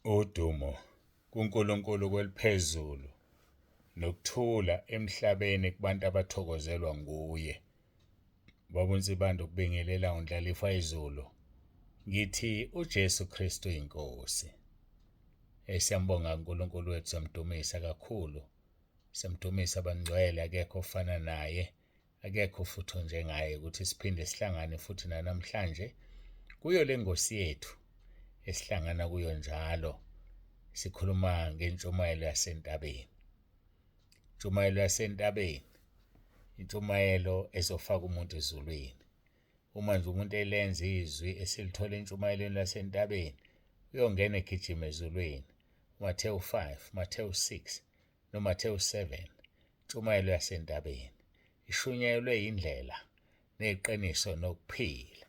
Udumo kuNkulunkulu kweliphezulu nokuthula emhlabeni kubantu abathokozelwa nguye. Baba uNsibande ukubingelela uNdlalifa izulu. Ngithi uJesu Kristu inkosi. Siyambonga uNkulunkulu wethu, siyamdumisa kakhulu. Siyamdumisa bangcwele, akekho ofana naye. Akekho futhi onjengaye ukuthi siphinde sihlangane futhi nanamhlanje kuyo le ngosi yethu esihlangana kuyo njalo sikhuluma ngentshumayelo yasentabeni. Intshumayelo yasentabeni intshumayelo ezofaka umuntu ezulwini. Uma nje umuntu elenza izwi esilithola entshumayelweni lasentabeni, uyongena egijima ezulwini. UMathewu 5, Mathewu 6 noMathewu 7, intshumayelo yasentabeni, ishunyayelwe yindlela neqiniso nokuphila.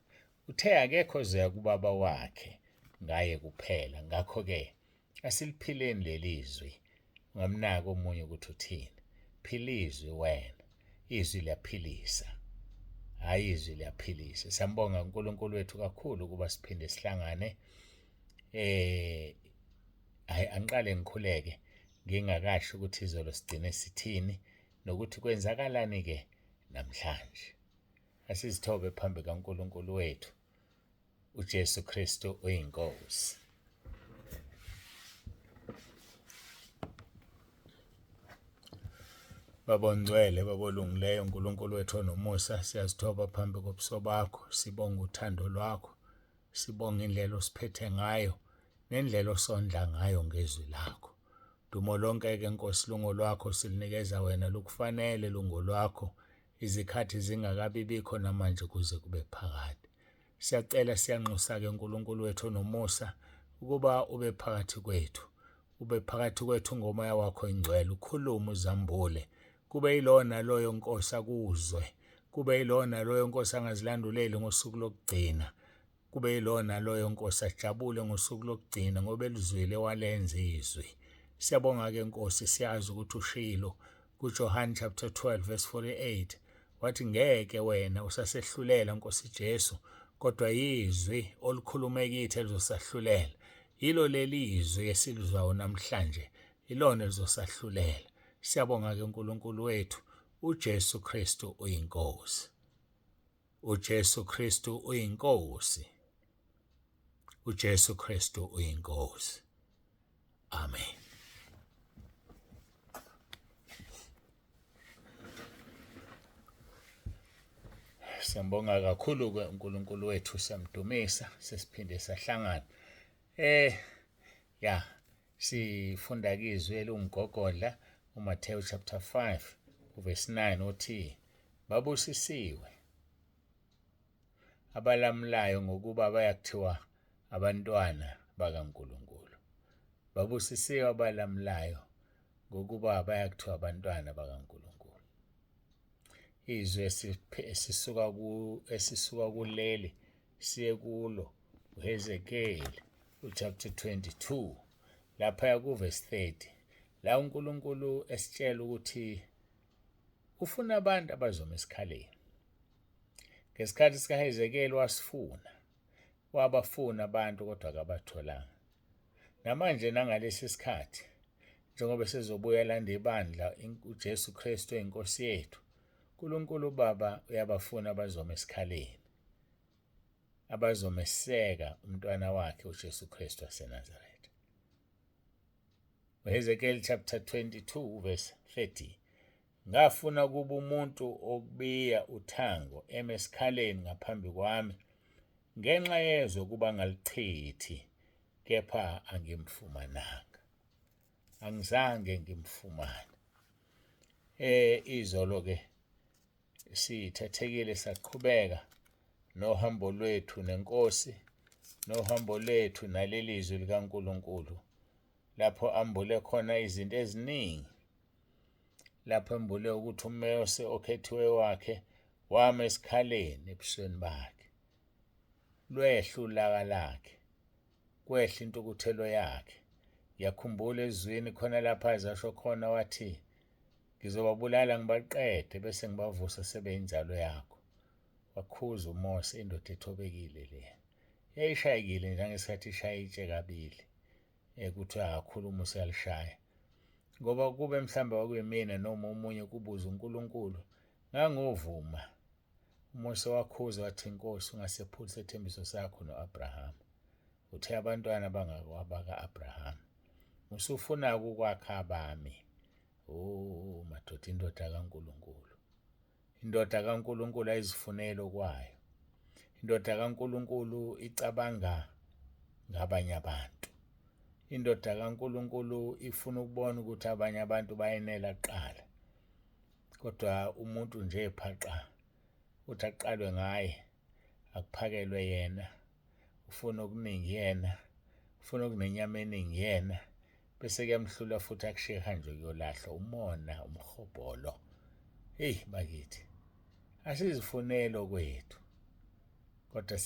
Uthe akekho ozoya kuBaba wakhe ngaye kuphela. Ngakho-ke asiliphileni leli zwi. Ungamnaki omunye ukuthi uthini. Phila izwi wena. Izwi liyaphilisa. Hhayi, izwi liyaphilisa. Siyambonga uNkulunkulu wethu kakhulu ukuba siphinde sihlangane. Hhayi, angiqale ngikhuleke ngingakasho ukuthi izolo sigcine sithini nokuthi kwenzakalani-ke namhlanje. Asizithobe phambi kaNkulunkulu wethu. uJesu Kristu uyiNkosi. Baba ongcwele, Baba olungileyo, uNkulunkulu wethu onomusa, siyazithoba phambi kobuso bakho, sibonga uthando lwakho, sibonga indlela osiphethe ngayo nendlela osondla ngayo ngezwi lakho. Dumo lonke-ke Nkosi lungolwakho, silinikeza wena, lukufanele lungolwakho, izikhathi zingakabi bikho namanje kuze kube phakade. Siyacela siyanxusa-ke uNkulunkulu wethu onomusa ukuba ube phakathi kwethu, ube phakathi kwethu ngomoya wakho ingcwele, ukhulume uzambule, kube yilowo naloyo Nkosi akuzwe, kube yilowo naloyo Nkosi angazilanduleli ngosuku lokugcina, kube yilowo naloyo Nkosi ajabule ngosuku lokugcina ngoba elizwile walenza izwi. Siyabonga-ke Nkosi, siyazi ukuthi ushilo kuJohane chapter 12 verse 48 wathi ngeke wena usasehlulela Nkosi Jesu, kodwa yizwi olukhulume kithi elizosahlulela. Yilo leli izwi esilizwayo namhlanje, ilona elizosahlulela. Siyabonga-ke uNkulunkulu wethu, uJesu Kristu uyiNkosi. uJesu Kristu uyiNkosi. uJesu Kristu uyiNkosi. Amen. Siyambonga kakhulu-ke uNkulunkulu wethu, siyamdumisa, sesiphinde sahlangana. Ya, sifunda ke izwi eliwumgogodla uMathewu chapter 5 uverse 9 othi babusisiwe abalamulayo ngokuba bayakuthiwa abantwana bakaNkulunkulu. Babusisiwe abalamulayo ngokuba bayakuthiwa abantwana bakaNkulunkulu. Izwi esisuka ku esisuka kuleli siye kulo uHezekeli uchapter 22 lapha kuverse 30 la uNkulunkulu esitshela ukuthi ufuna abantu abazoma esikhaleni. Ngesikhathi sikaHezekeli wasifuna, wabafuna abantu kodwa akabatholanga. Namanje nangalesi sikhathi njengoba sezobuya landa ibandla uJesu Kristu eyiNkosi yethu, uNkulunkulu uBaba uyabafuna abazoma esikhaleni, abazomeseka umntwana wakhe uJesu Kristu waseNazaretha. UHezekiel chapter 22 verse 30 Ngafuna kuba umuntu okubiya uthango eme esikhaleni ngaphambi kwami ngenxa yezwe ukuba ngalichithi, kepha angimfumananga, angizange ngimfumane. Izolo ke sithathekile saqhubeka nohambo lwethu nenkosi, nohambo lwethu naleli zwi likaNkulunkulu, lapho ambule khona izinto eziningi, lapho embule ukuthi uMose okhethiwe wakhe wama esikhaleni ebusweni bakhe, lwehla ulaka lakhe, kwehla intukuthelo yakhe. Ngiyakhumbula ezwini khona lapha azasho khona wathi, ngizobabulala ngibaqede bese ngibavusa sebeyinzalo yakho. Wakhuza uMose, indoda ethobekile le. Yayishayekile nje ngesikhathi ishaya itshe kabili. Kuthiwa akakhuluma useyalishaya. Ngoba kube mhlawumbe kwakuyimina noma omunye kubuza uNkulunkulu, ngangovuma. UMose wakhuza wathi, Nkosi, ungasephuli isethembiso sakho no-Abrahama. Uthe abantwana bangabaka-Abrahama. Usufuna-ke ukwakha abami. Oh, madoda, indoda kaNkulunkulu. Indoda kaNkulunkulu ayizifuneli okwayo. Indoda kaNkulunkulu icabanga ngabanye abantu. Indoda kaNkulunkulu ifuna ukubona ukuthi abanye abantu bayenela kuqala. Kodwa umuntu nje phaqa uthi aqalwe ngaye, akuphakelwe yena, ufuna okuningi yena, ufuna okunenyama eningi yena, bese kuyamhlula futhi akushiye hanjwe kuyolahlwa. Umona, umhobholo. Hey bakithi, asizifuneli okwethu, kodwa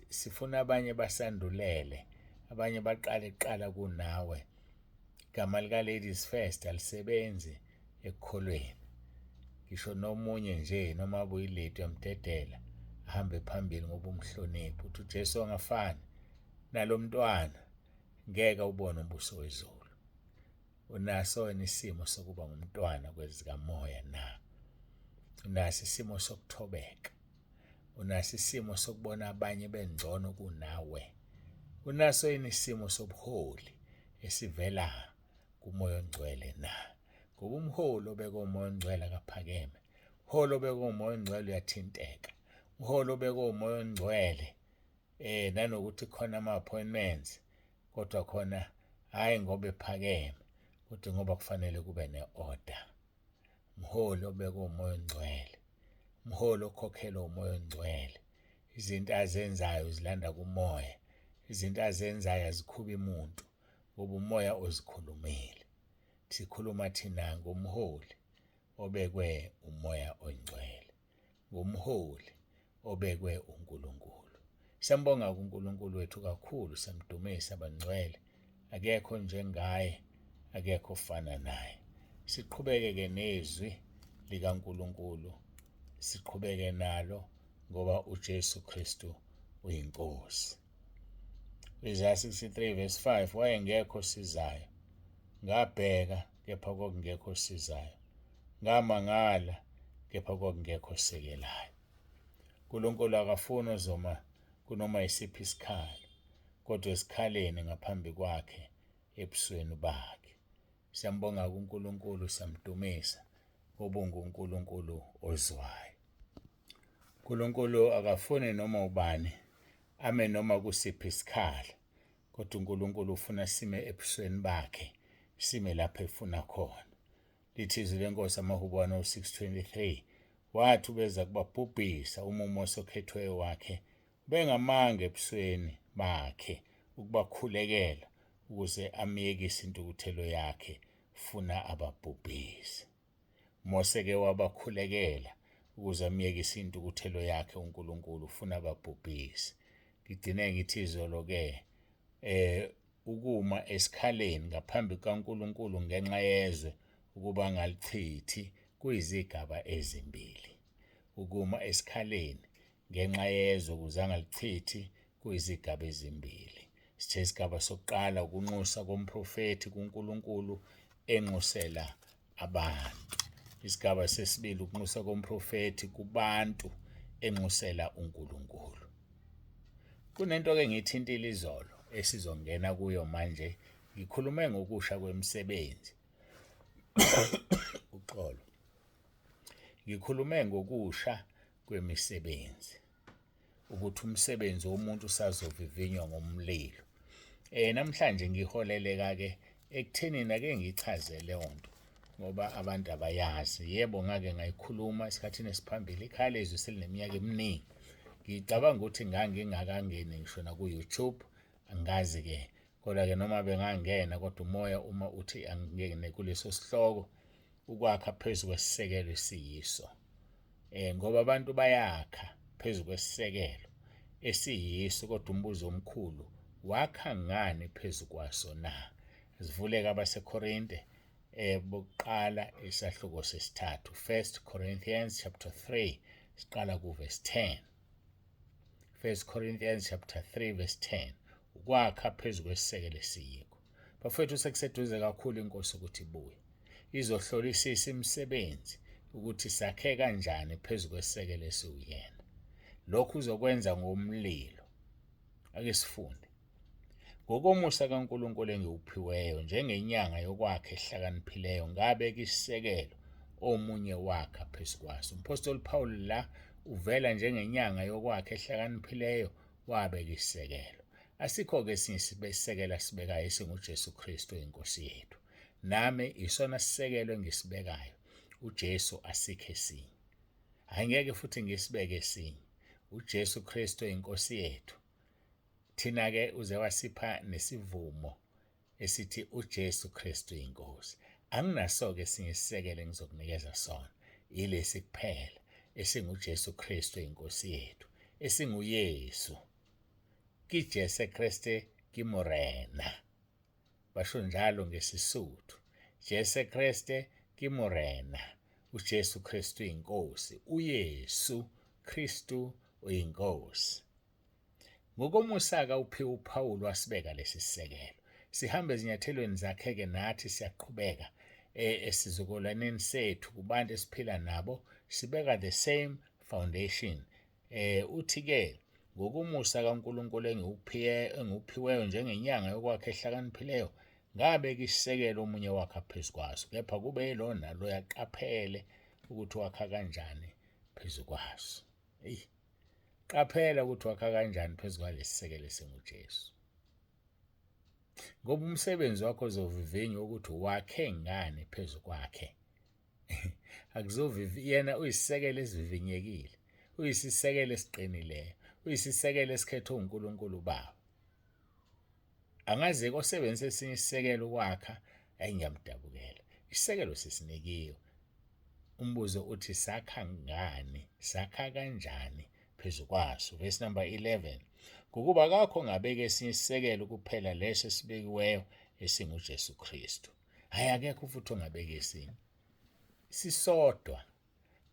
sifuna abanye basandulele, abanye baqale kuqala kunawe. Igama lika ladies first alisebenzi ekukholweni. Ngisho nomunye nje noma buyilady uyamdedela ahambe phambili ngoba umhloniphi. Uthi uJesu angafani nalomntwana, ngeke ubone umbuso wezulu. Unaso wena isimo sokuba ngumntwana kwezikamoya na? Unaso isimo sokuthobeka? Unaso isimo sokubona abanye bengcono kunawe? Unaso yini isimo sobuholi esivela kuMoya oNgcwele na? Ngoba umholi obekwe uMoya oNgcwele akaphakeme. Umholi obekwe uMoya oNgcwele uyathinteka. Umholi obekwe uMoya oNgcwele nanokuthi khona ama-appointments, kodwa khona hhayi ngoba ephakeme, kodwa ngoba kufanele kube ne-order. Umholi obekwe uMoya oNgcwele, umholi okhokhelwa uMoya oNgcwele, izinto azenzayo zilanda kumoya, izinto azenzayo azikhubi muntu, ngoba umoya uzikhulumile. Sikhuluma thina ngomholi obekwe uMoya oNgcwele, ngumholi obekwe uNkulunkulu. Siyambonga uNkulunkulu wethu kakhulu, siyamdumisa bangcwele. Akekho njengaye, akekho ofana naye. Siqhubeke-ke nezwi likaNkulunkulu, siqhubeke nalo ngoba uJesu Kristu uyiNkosi. Isaya 63 verse 5, wayengekho osizayo, ngabheka kepha kwakungekho osizayo, ngamangala kepha kwakungekho osekelayo. uNkulunkulu akafuni ozoma kunoma isiphi isikhalo, kodwa esikhaleni ngaphambi kwakhe ebusweni bakhe. Siyambonga kuNkulunkulu, siyamdumisa ngoba unguNkulunkulu ozwayo. uNkulunkulu akafuni noma ubani ame noma kusiphi isikhala, kodwa uNkulunkulu ufuna sime ebusweni bakhe, sime lapho efuna khona. Lithi izwi leNkosi amaHubo 106:23, wathi ubeza kubabhubhisa uma uMose okhethweyo wakhe ubengamanga ebusweni bakhe ukubakhulekela ukuze amyekise intukuthelo yakhe funa ababhubhise. Mose ke wabakhulekela ukuze amyekise intukuthelo yakhe uNkulunkulu ufuna ababhubhise. Ngigcine ngithi izolo ke ukuma esikhaleni ngaphambi kukaNkulunkulu ngenxa yezwe ukuba angalichithi kuyizigaba ezimbili. Ukuma esikhaleni ngenxa yezwe ukuze angalichithi kuyizigaba ezimbili. Sithe isigaba sokuqala ukunxusa komprofethi kuNkulunkulu enxusela abantu. Isigaba sesibili ukunxusa komprofethi kubantu enxusela uNkulunkulu. Kunento ke ngiyithintile izolo esizongena kuyo manje, ngikhulume ngokusha kwemisebenzi. Uxolo. Ngikhulume ngokusha kwemisebenzi, ukuthi umsebenzi womuntu usazovivinywa ngomlilo. Namhlanje ngiholeleka ke ekuthenini ake ngichaze leyo nto ngoba abantu abayazi. Yebo, ngake ngayikhuluma esikhathini esiphambili, ikhaya lezwi selineminyaka eminingi. Ngicabanga ukuthi ngangingakangeni ngisho naku-YouTube, angazi ke, kodwa ke noma bengangena, kodwa umoya uma uthi angingene kuleso sihloko, ukwakha phezu kwesisekelo esiyiso. Ngoba abantu bayakha phezu kwesisekelo esiyiso, kodwa umbuzo omkhulu, wakha ngani phezu kwaso na? Sivuleke abaseKorinte bokuqala isahluko sesithathu, 1 Corinthians chapter 3, siqala ku verse 10. 1 Corinthians chapter 3 verse 10. Ukwakha phezu kwesisekelo esiyikho. Bafowethu, sekuseduze kakhulu inkosi ukuthi ibuye. Izohlolisisa imisebenzi ukuthi sakhe kanjani phezu kwesisekelo esiwuyena. Lokhu uzokwenza ngomlilo. Ake sifunde. Ngokomusa kaNkulunkulu engiwuphiweyo njengenyanga yokwakha ehlakaniphileyo ngabeka isisekelo omunye wakha phezu kwaso. Umphostoli Paul la uvela njengenyanga yokwakha ehlakaniphileyo wabeka isisekelo. Asikho-ke esinye isisekelo asibekayo esinguJesu Kristu inkosi yethu. Nami isona sisekelo engisibekayo uJesu asikho esinye. Angeke futhi ngisibeke esinye. UJesu Kristu inkosi yethu. Thina-ke uze wasipha nesivumo esithi uJesu Kristu inkosi. Anginaso-ke esinye isisekelo engizokunikeza sona, yilesi kuphela esinguJesu Kristu inkosi yethu, esinguYesu. Ki Jesu Kriste ki Morena. Basho njalo ngesiSuthu. Jesu Kriste ki Morena. UJesu Kristu inkosi. UYesu Kristu uyinkosi. Ngokomusa-ke uphiwe uPawulu wasibeka lesi sisekelo. Sihamba ezinyathelweni zakhe-ke nathi siyaqhubeka esizukulwaneni sethu kubantu esiphila nabo sibeka the same foundation. Uthi-ke ngokomusa kaNkulunkulu engiwuphiweyo njengenyanga yokwakha ehlakaniphileyo ngabeka isisekelo omunye wakha phezu kwaso, kepha kube yilona naloyo aqaphele ukuthi wakha kanjani phezu kwaso. Eyi, qaphela ukuthi wakha kanjani phezu kwalesi sekelo esinguJesu. Ngoba umsebenzi wakho uzovivinywa ukuthi wakhe ngani phezu kwakhe. Akuzovivi yena uyisisekelo esivivinyekile, uyisisekelo esiqinileyo, uyisisekelo esikhethwe uNkulunkulu Baba. Angazi osebenzisa esinye isisekelo ukwakha, ayi ngiyamdabukela. Isisekelo sisinikiwe. Umbuzo uthi sakha ngani, sakha kanjani phezu kwaso? Verse number 11. Ngokuba akakho ongabeka esinye isisekelo kuphela leso esibekiweyo esinguJesu Kristu. Hhayi, akekho futhi ongabeka esinye. Sisodwa.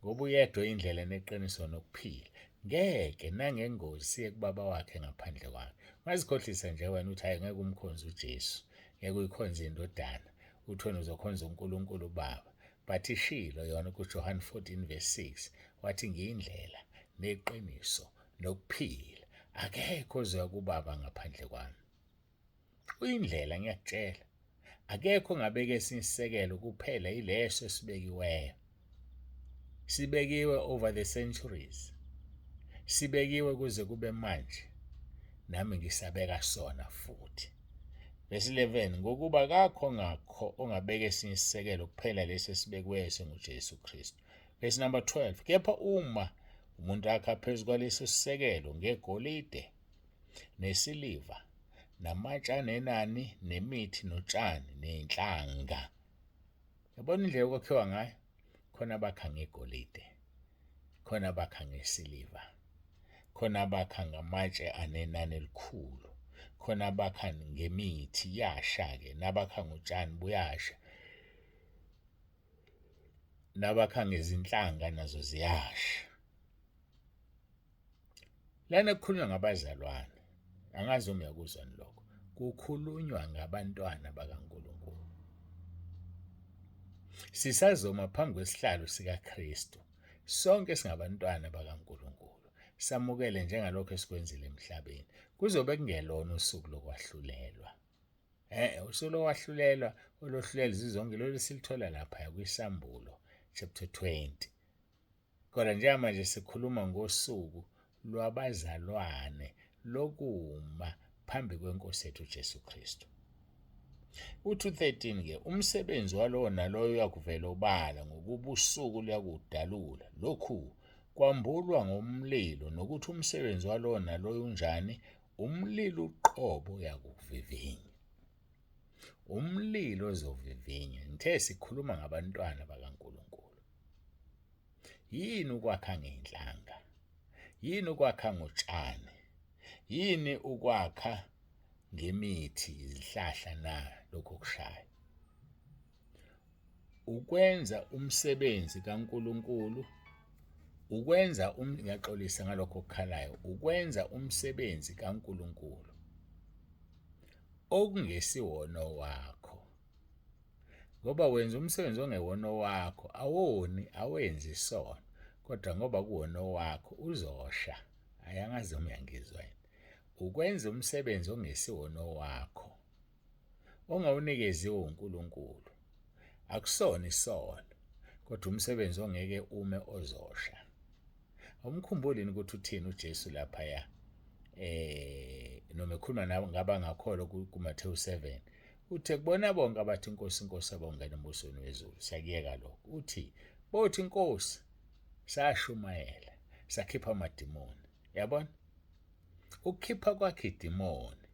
Ngoba uyedwa indlela neqiniso nokuphila. Ngeke nangengozi siye kubaba wakhe ngaphandle kwakhe. Ungazikhohlisa nje wena uthi hayi ngeke umkhonze uJesu, ngeke uyikhonze indodana, uthi wena uzokhonza uNkulunkulu uBaba. But ishilo yona kuJohane 14 verse 6 wathi ngiyindlela neqiniso nokuphila. Akekho ozoya kubaba ngaphandle kwami. Uyindlela ngiyakutshela. Akekho ongabeka esinye isisekelo kuphela yileso esibekiweyo. Sibekiwe over the centuries. Sibekiwe kuze kube manje. Nami ngisabeka sona futhi. Verse 11 ngokuba kakho ngakho ongabeka esinye isisekelo kuphela lesi esibekiweyo singuJesu Kristu. Verse number 12 kepha uma umuntu akha phezu kwaleso sisekelo ngegolide nesiliva namatshe anenani nemithi notshani nezinhlanga. Yabona indlela okwakhiwa ngayo? Khona bakha ngegolide, khona bakha ngesiliva, khona bakha ngamatshe anenani elikhulu, khona bakha ngemithi iyasha-ke, nabakha ngotshani buyasha, nabakha ngezinhlanga nazo ziyasha. Lana kukhulunywa ngabazalwane, angazi uma uyakuzwa lokho. Kukhulunywa ngabantwana bakaNkulunkulu. Sisazoma phambi kwesihlalo sikaKristu. Sonke singabantwana bakaNkulunkulu. Samukele njengalokho esikwenzile emhlabeni. Kuzobe kungelona usuku lokwahlulelwa. Usuku lokwahlulelwa olohlulela zizonke lolu silithola lapha kwiSambulo chapter 20. Kodwa njengamanje sikhuluma ngosuku lwabazalwane lokuma phambi kweNkosi yethu uJesu Kristu. U-213 ke umsebenzi walowo naloyo uyakuvela obala ngokuba usuku luyakudalula. Lokhu kwambulwa ngomlilo nokuthi umsebenzi walowo naloyo unjani, umlilo uqobo uyakuvivinya. Umlilo ozovivinya. Ngithe sikhuluma ngabantwana bakaNkulunkulu. Yini ukwakha ngenhlanga? Yini ukwakha ngotshani? Yini ukwakha ngemithi, izihlahla na lokho kushayo? Ukwenza umsebenzi kaNkulunkulu, ukwenza ngiyaxolisa ngalokho okukhalayo, ukwenza umsebenzi kaNkulunkulu. Okungesiwona owakho. Ngoba wenza umsebenzi ongewona owakho, awoni, awenzi isono, kodwa ngoba kuwona owakho uzosha. Hayi, angazi noma uyangizwa yini. Ukwenza umsebenzi ongesiwona owakho, ongawunikeziwe uNkulunkulu, akusona isono, kodwa umsebenzi ongeke ume ozosha. Awumkhumbuli yini ukuthi uthini uJesu laphaya noma ekhuluma nabo ngabangakholwa kuMathewu 7 uthe kubona bonke abathi inkosi inkosi abongena embusweni wezulu. Siyakuyeka lokho. Uthi bothi inkosi sashumayela sakhipha amadimoni. Yabona, ukukhipha kwakhe idimoni,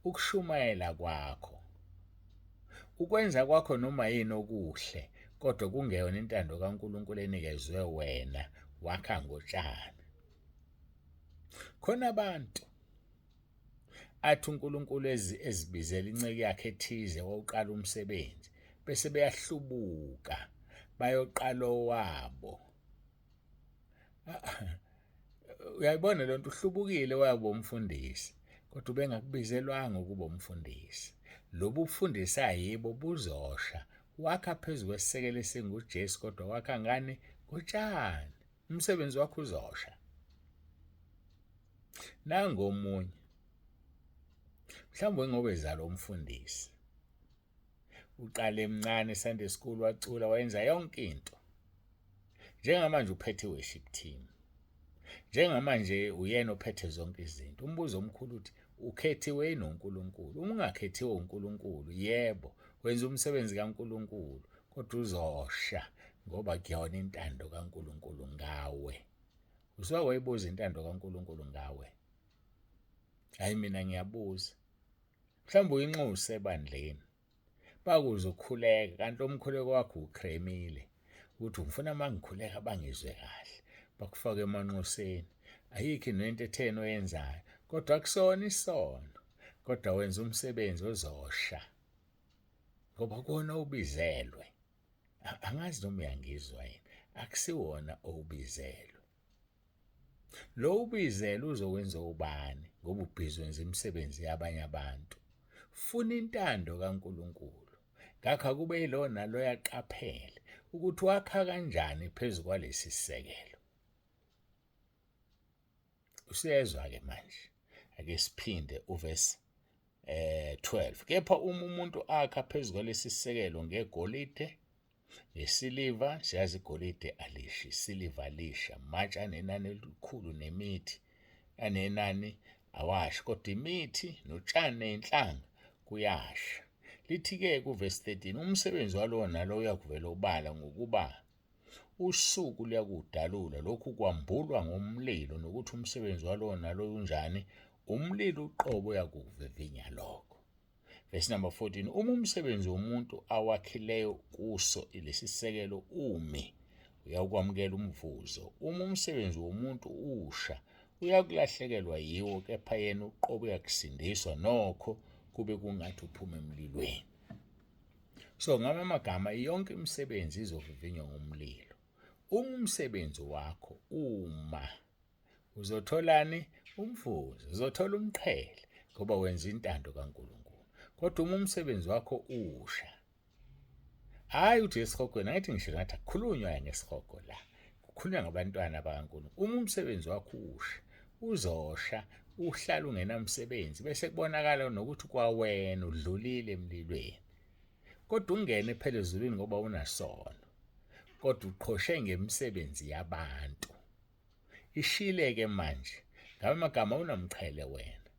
ukushumayela kwakho, ukwenza kwakho noma yini okuhle kodwa kungeyona intando kaNkulunkulu enikezwe wena, wakha ngotshani. Khona abantu athi uNkulunkulu ezibizela inceku yakhe ethize wawuqala umsebenzi bese beyahlubuka bayoqala owabo. Uyayibona le nto, uhlubukile wayaba umfundisi kodwa ubengakubizelwanga ukuba umfundisi. Lobu bufundisi ayibo buzosha, wakha phezu kwesisekelo esinguJesu kodwa wakha ngani? Ngotshani. Umsebenzi wakho uzosha. Nangomunye mhlawumbe ngoba ezalwa umfundisi, uqale emncane Sunday school, wacula, wayenza yonke into. Njengamanje uphethe worship team, njengamanje uyena ophethe zonke izinto. Umbuzo omkhulu uthi ukhethiwe yini uNkulunkulu? Uma ungakhethiwe uNkulunkulu, yebo wenza umsebenzi kaNkulunkulu, kodwa uzosha ngoba kuyona intando kaNkulunkulu ngawe. Usuke wayibuza intando kaNkulunkulu ngawe? Hayi, mina ngiyabuza. Mhlawumbe uyinxuse ebandleni, bakuze ukhuleka, kanti umkhuleko wakho ukremile ukuthi ngifuna uma ngikhuleka bangizwe kahle, bakufake emanxuseni. Ayikho nento etheni oyenzayo, kodwa akusona isono, kodwa wenza umsebenzi ozosha ngoba kona ubizelwe. Angazi noma uyangizwa yini. Akusiwona owubizelwe. Lo ubizele uzokwenza ubani ngoba ubhizi wenza imisebenzi yabanye abantu. Funa intando kaNkulunkulu. Ngakho akube yilona naloyo aqaphele ukuthi wakha kanjani phezu kwalesi sisekelo. Usuyezwa-ke manje. Ake siphinde uvesi 12. Kepha uma umuntu akha phezu kwalesi sisekelo ngegolide, ngesiliva, siyazi igolide alishi, isiliva alisha, amatshe anenani elikhulu nemithi anenani awashi, kodwa imithi notshani ney'nhlanga kuyasha. Lithi-ke kuvesi 13, umsebenzi walowo nalowo uyakuvela obala, ngokuba usuku luyakudalula lokhu kwambulwa ngomlilo, nokuthi umsebenzi walowo nalowo unjani, umlilo uqobo uyakuvivinya lokho. Verse number 14, uma umsebenzi womuntu awakhileyo kuso lesi sisekelo umi, uyakwamukela umvuzo. Uma umsebenzi womuntu usha, uyakulahlekelwa yiwo, kepha yena uqobo uyakusindiswa, nokho kube kungathi uphuma emlilweni. So ngama amagama, yonke imisebenzi izovivinywa ngomlilo. Uma umsebenzi wakho uma uzotholani? Umvuzo, uzothola umqhele ngoba wenza intando kaNkulunkulu. Kodwa uma umsebenzi wakho usha, hayi uthi esihogweni, angithi ngisho ngathi akukhulunywa ngesihogo la, kukhulunywa ngabantwana bakaNkulunkulu. Uma umsebenzi wakho usha, uzosha uhlala ungenamsebenzi, bese kubonakala nokuthi kwawena udlulile emlilweni, kodwa ungene phela ezulwini ngoba unasono, kodwa uqhoshe ngemisebenzi yabantu. Ishile-ke manje, ngabe amagama unamqhele wena,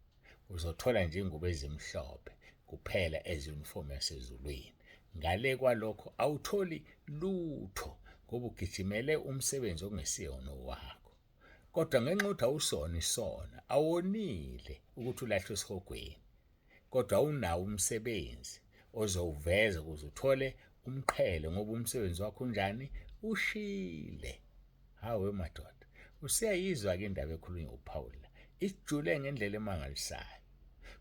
uzothola nje ingubo ezimhlophe kuphela ezunifomu yasezulwini. Ngale kwalokho awutholi lutho ngoba ugijimele umsebenzi ongesiyona owakho. Kodwa ngenxa yokuthi awusona isono, awonile ukuthi ulahlwe esihogweni, kodwa awunawo umsebenzi ozowuveza ukuze uthole umqhele ngoba umsebenzi wakho unjani? Ushile. Hawe madoda, usuyayizwa-ke indaba ekhulunywa uPaul la, ijule ngendlela emangalisayo.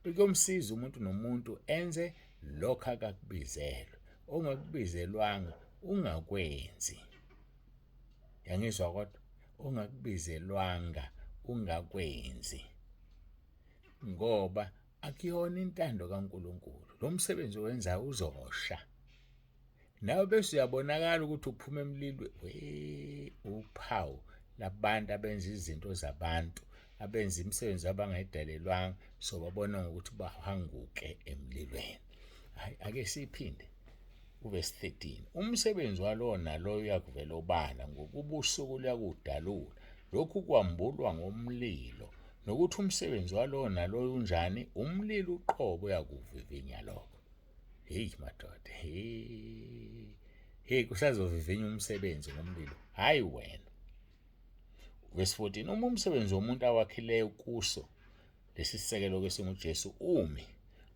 Kuyomsiza umuntu nomuntu enze lokho akakubizelwe, ongakubizelwanga ungakwenzi. Yangizwa kodwa, ongakubizelwanga ungakwenzi, ngoba Akuyona intando kaNkulunkulu. Lo msebenzi owenzayo uzosha. Nawe bese uyabonakala ukuthi uphuma emlilweni. We uphawu labantu abenza izinto zabantu, abenza imisebenzi abangayidalelwanga, so babona ngokuthi bahanguke emlilweni. Hayi, ake siphinde uvesi 13. Umsebenzi walowo nalowo uyakuvela obala, ngokuba usuku luyakudalula. Lokhu kwambulwa ngomlilo, nokuthi umsebenzi walowo nalowo unjani, umlilo uqobo uyakuvivinya lokho. Hey madoda, hey. Hey, kusazovivinya umsebenzi ngomlilo, hayi wena. Verse 14, uma umsebenzi womuntu awakhileyo kuso lesi sisekelo ke singuJesu umi,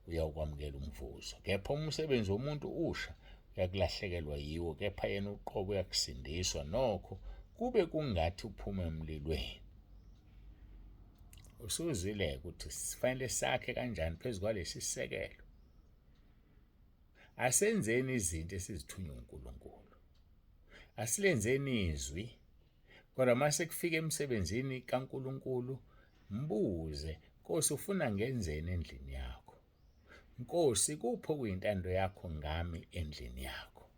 uyawukwamukela umvuzo. Kepha umsebenzi womuntu usha, uyakulahlekelwa yiwo, kepha yena uqobo uyakusindiswa, nokho kube kungathi uphuma emlilweni. Usuzwile ukuthi sifanele sakhe kanjani phezu kwalesi sisekelo. Asenzeni izinto esizithunywe uNkulunkulu. Asilenzeni izwi. Kodwa mase kufika emsebenzini kaNkulunkulu, mbuze, Nkosi ufuna ngenzeni endlini yakho? Nkosi kuphi okuyintando yakho ngami endlini yakho?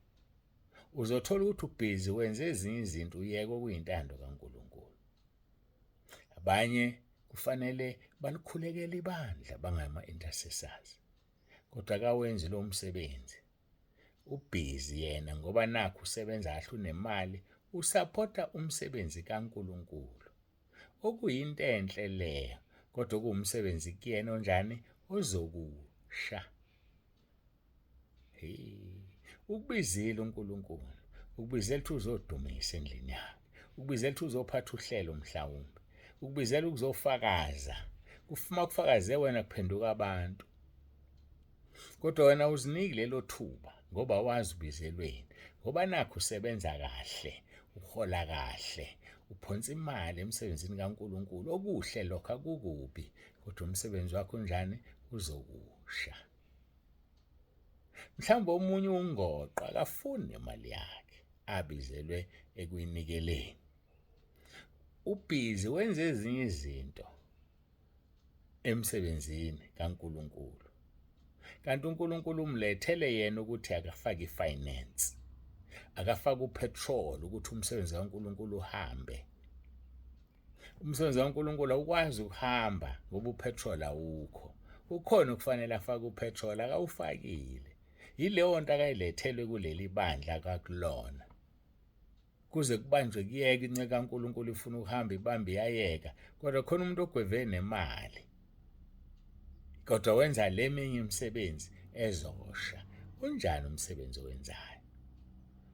Uzothola ukuthi ubhizi wenze ezinye izinto uyeke okuyintando kaNkulunkulu. Abanye kufanele balikhulekele ibandla bangama-intercessors, kodwa akawenzi lo msebenzi. Ubhizi yena ngoba nakhu usebenza kahle unemali, usaphotha umsebenzi kaNkulunkulu. Okuyinto enhle leyo, kodwa okuwumsebenzi kuyena onjani ozokusha. Hey, ukubizile uNkulunkulu, ukubizela ukuthi uzodumisa endlini yakhe, ukubizela ukuthi uzophatha uhlelo mhlawumbe, ukubizela ukuzofakaza. Kufuma kufakaze wena kuphenduka abantu. Kodwa wena uziniki lelo thuba ngoba wazi ubizelweni, ngoba nakho usebenza kahle, uhola kahle, uphonsa imali emsebenzini kaNkulunkulu. Okuhle lokho akukubi, kodwa umsebenzi wakho unjani? Uzokusha. Mhlawumbe omunye ungoqo akafuni nemali yakhe abizelwe ekuyinikeleni. Ubhizi wenza ezinye izinto emsebenzini kaNkulunkulu. Kanti uNkulunkulu umlethele yena ukuthi akafake ifinance, akafake upetrol ukuthi umsebenzi kaNkulunkulu uhambe. Umsebenzi kaNkulunkulu awukwazi ukuhamba ngoba upetrol awukho. Ukhona okufanele afake upetrol, akawufakile. Yileyo nto akayilethelwe kuleli bandla kakulona. Kuze kubanjwe kuyeka inceku kaNkulunkulu ifuna ukuhamba ibambe iyayeka, kodwa khona umuntu ogweve nemali. Kodwa wenza le minye imisebenzi ezosha. Unjani umsebenzi owenzayo?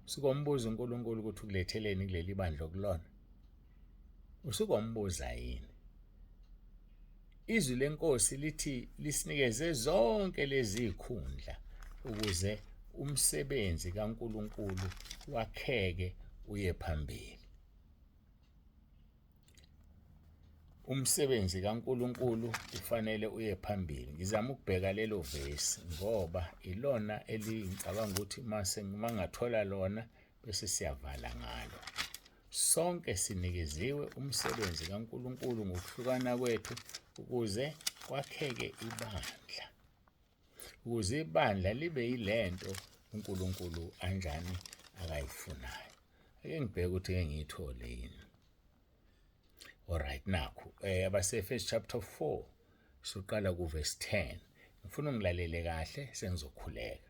Sukombuza uNkulunkulu ukuthi ukuletheleni kuleli bandla okulona. Usukombuza yini? Izwi lenkosi lithi lisinikeze zonke lezi zikhundla ukuze umsebenzi kaNkulunkulu wakheke uye phambili. Umsebenzi kaNkulunkulu ufanele uye phambili. Ngizama ukubheka lelo vesi ngoba ilona elingicabanga ukuthi mase mangathola lona bese siyavala ngalo. Sonke sinikeziwe umsebenzi kaNkulunkulu ngokuhlukana kwethu ukuze kwakheke ibandla. Ukuze ibandla libe yilento uNkulunkulu anjani akayifunayo. Ake ngibheke ukuthi ngeke ngiyithole yini. Alright, nakhu abaseEfesu chapter 4 siqala ku verse 10. Ngifuna ungilalele kahle sengizokhuleka.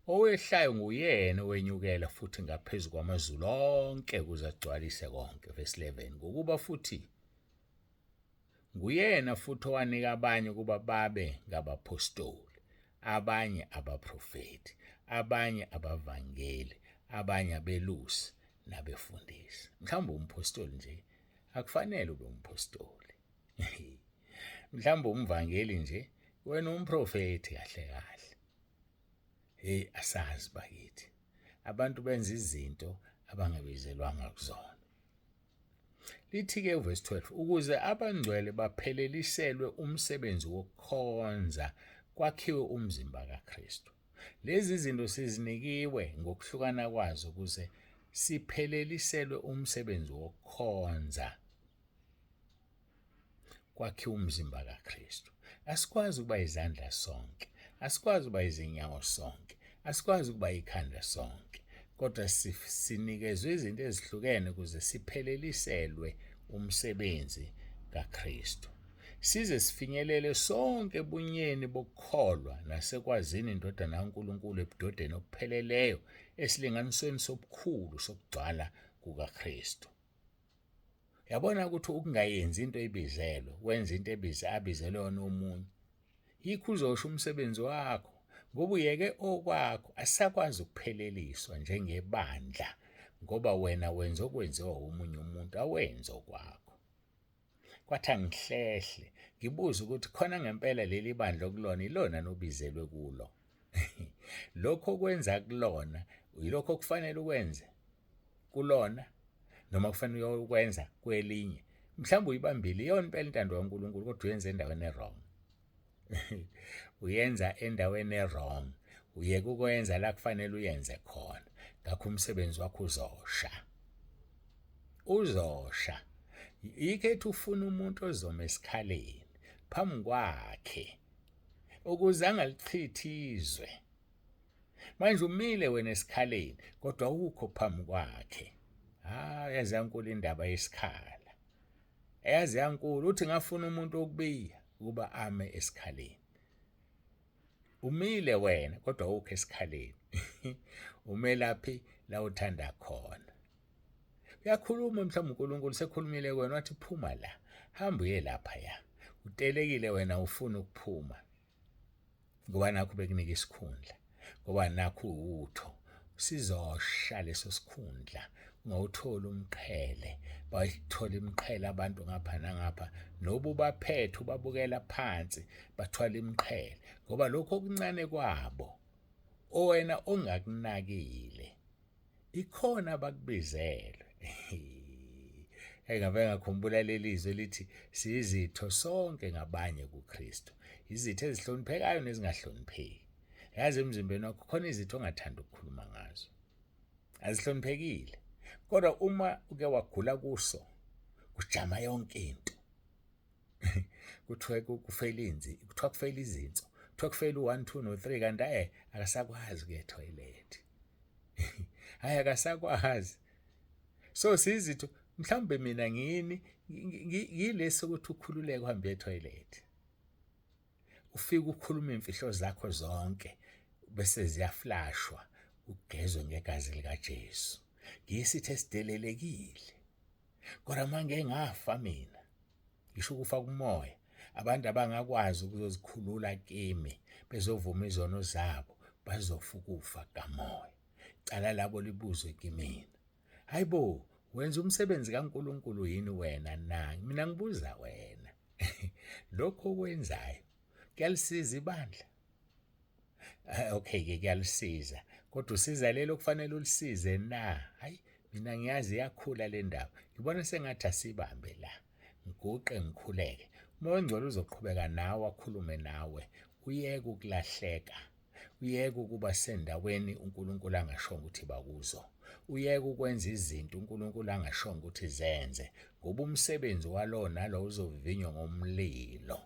Owehlayo nguyena owenyukela futhi ngaphezu kwamazulu onke ukuze agcwalise konke. Verse 11. Ngokuba futhi nguyena futhi owanika abanye ukuba babe ngabaphostoli, abanye abaprofethi, abanye abavangeli, abanye abelusi nabefundisi. Mhlawumbe umphostoli nje akufanele ube umphostoli. Mhlawumbe umvangeli nje wena umprofethi kahle kahle. Hey, asazi bakithi. Abantu benza izinto abangabizelwanga kuzona. Lithi-ke uvesi 12, ukuze abangcwele bapheleliselwe umsebenzi wokukhonza kwakhiwe umzimba kaKristu. Lezi zinto sizinikiwe ngokuhlukana kwazo ukuze sipheleliselwe umsebenzi wokukhonza kwakhiwe umzimba kaKristu. Asikwazi ukuba izandla sonke, asikwazi ukuba izinyawo sonke, asikwazi ukuba ikhanda sonke, kodwa sinikezwe izinto ezihlukene ukuze sipheleliselwe umsebenzi kaKristu. Size sifinyelele sonke ebunyeni bokukholwa nasekwazini iNdodana kaNkulunkulu ebudodeni obupheleleyo esilinganisweni sobukhulu sokugcwala kukaKristu. Yabona ukuthi ukungayenzi into ebizelwe, wenza into ebize abizelwe yona omunye. Yikho uzosho umsebenzi wakho ngoba uyeke okwakho asisakwazi ukupheleliswa njengebandla ngoba wena wenza okwenziwa omunye umuntu awenze okwakho. Kwathi angihlehle ngibuze ukuthi khona ngempela leli bandla okulona ilona nobizelwe kulo. Lokho okwenza kulona yilokho okufanele ukwenze kulona noma kufanele uyokwenza kwelinye. Mhlawumbe uyibambile iyona impela intando kaNkulunkulu kodwa uyenza endaweni e-wrong. Uyenza endaweni e-wrong. Uyeke ukwenza la kufanele uyenze khona. Ngakho umsebenzi wakho uzosha. Uzosha. Yikho ethi ufuna umuntu ozoma esikhaleni phambi kwakhe ukuze angalichithi izwe. Manje umile wena esikhaleni kodwa ukho phambi kwakhe. Hayi yaze yankulu indaba yesikhala. Yaze yankulu uthi ngafuna umuntu wokubiya ukuba ame esikhaleni. Umile wena kodwa awukho esikhaleni. Umelaphi la uthanda khona. Uyakhuluma mhlawumbe uNkulunkulu sekhulumile kuwena wathi phuma la, hamba uye lapha ya. Utelekile wena ufuna ukuphuma. Ngoba nakho bekunika isikhundla, ngoba nakho uwutho. Sizosha leso sikhundla ungawutholi umqhele, bayithola imiqhele abantu ngapha nangapha noba ubaphethe ubabukela phansi bathwala imiqhele ngoba lokho okuncane kwabo owena ongakunakile ikhona abakubizelwe. Hey, ngabe ngakhumbula leli zwi elithi siyizitho sonke ngabanye kuKristu, izitho ezihloniphekayo nezingahlonipheki. Yazi emzimbeni wakho khona izitho ongathanda ukukhuluma ngazo, azihloniphekile, kodwa uma uke wagula kuso kujama yonke into. Kuthiwa kufeyila inzi, kuthiwa kufeyila izinso, kuthiwa kufeyila u-1 2 no-3, kanti akasakwazi ukuya ethoyilethi. Hhayi akasakwazi. So sizitho mhlawumbe mina ngiyini ngiyilesi ukuthi ukhululeke uhambe ethoyilethi. Ufike ukhuluma imfihlo zakho zonke bese ziyaflashwa ugezwe ngegazi likaJesu. Ngiyisitha esidelelekile. Kodwa manje ngafa mina ngisho ukufa kumoya abantu abangakwazi ukuzozikhulula kimi bezovuma izono zabo bazofa ukufa kamoya. Cala labo libuzwe kimina. Hayibo, wenza umsebenzi kaNkulunkulu yini wena na? Mina ngibuza wena. Lokho okwenzayo kuyalisiza ibandla. Okay ke kuyalisiza. Kodwa usiza lelo kufanele ulisize na? Hayi mina ngiyazi iyakhula le ndaba. Ngibona sengathi asibambe la. Ngiguqe ngikhuleke. Umoya oNgcwele uzoqhubeka nawe akhulume nawe. Uyeke ukulahleka. Uyeke ukuba sendaweni uNkulunkulu angashongo ukuthi bakuzo. Uyeke ukwenza izinto uNkulunkulu angashongo ukuthi zenze, ngoba umsebenzi walowo nalowo uzovivinywa ngomlilo.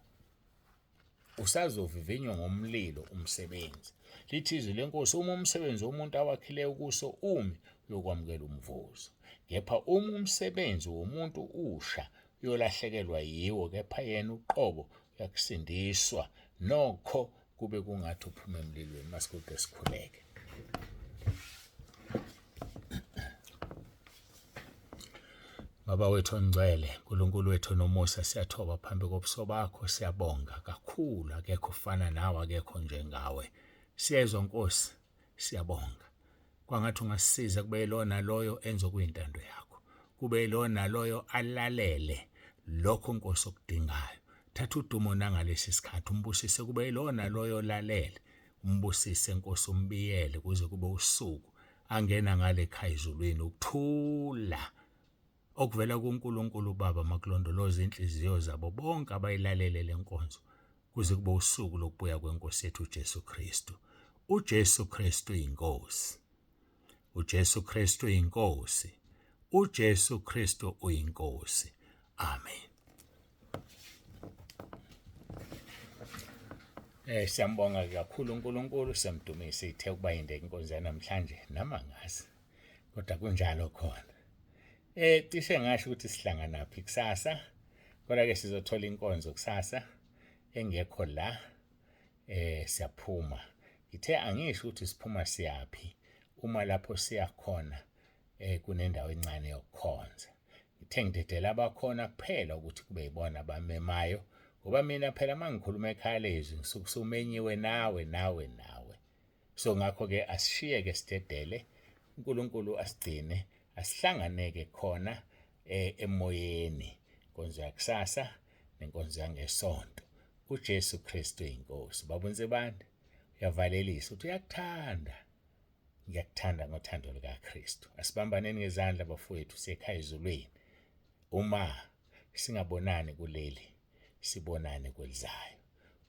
Usazovivinywa ngomlilo umsebenzi. Lithi izwi lenkosi, uma umsebenzi womuntu awakhileyo kuso umi, uyokwamukela umvuzo. Kepha uma umsebenzi womuntu usha, uyolahlekelwa yiwo, kepha yena uqobo uyakusindiswa, nokho kube kungathi uphuma emlilweni. Masikude sikhuleke. Baba wethu ongcwele, uNkulunkulu wethu nomusa, siyathoba phambi kobuso bakho, siyabonga kakhulu, akekho ofana nawe, akekho njengawe. Siyezwa Nkosi, siyabonga. Kwangathi ungasisiza kube yilona naloyo enze okuyintando yakho. Kube yilona naloyo alalele lokho Nkosi okudingayo. Thatha udumo nangalesi sikhathi umbusise kube yilona naloyo olalele. Umbusise Nkosi umbiyele kuze kube usuku angena ngale khaya ezulwini ukuthula okuvela kuNkulunkulu uBaba makulondoloze inhliziyo zabo bonke abayilalele lenkonzo kuze kube usuku lokubuya kwenkosi yethu uJesu Kristu. UJesu Kristu inkosi. uJesu Kristu inkosi. uJesu Kristu uyinkosi. Amen. Siyambonga kakhulu uNkulunkulu, siyamdumisa. Ithe ukuba yinde inkonzo yanamhlanje, nama ngazi. Kodwa kunjalo khona. Cishe ngasho ukuthi sihlanganaphi kusasa. Kodwa ke sizothola inkonzo kusasa engekho la. Siyaphuma. Ngithe angisho ukuthi siphuma siyaphi uma lapho siya khona kunendawo encane yokukhonza. Ngithe ngidedela abakhona kuphela ukuthi kube yibona abamemayo, ngoba mina phela uma ngikhuluma ekhaya lezwi ngisuke usumenyiwe nawe nawe nawe. So ngakho-ke asishiyeke sidedele, uNkulunkulu asigcine, asihlanganeke khona emoyeni, inkonzo yakusasa nenkonzo yangesonto. UJesu Kristu inkosi. Baba uNsibande uyavalelisa uthi uyakuthanda. Ngiyakuthanda ngothando lukaKristu. Asibambaneni ngezandla bafowethu, siyekhaya ezulwini. Uma singabonani kuleli, sibonane kwelizayo.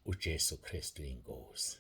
uJesu Kristu inkosi.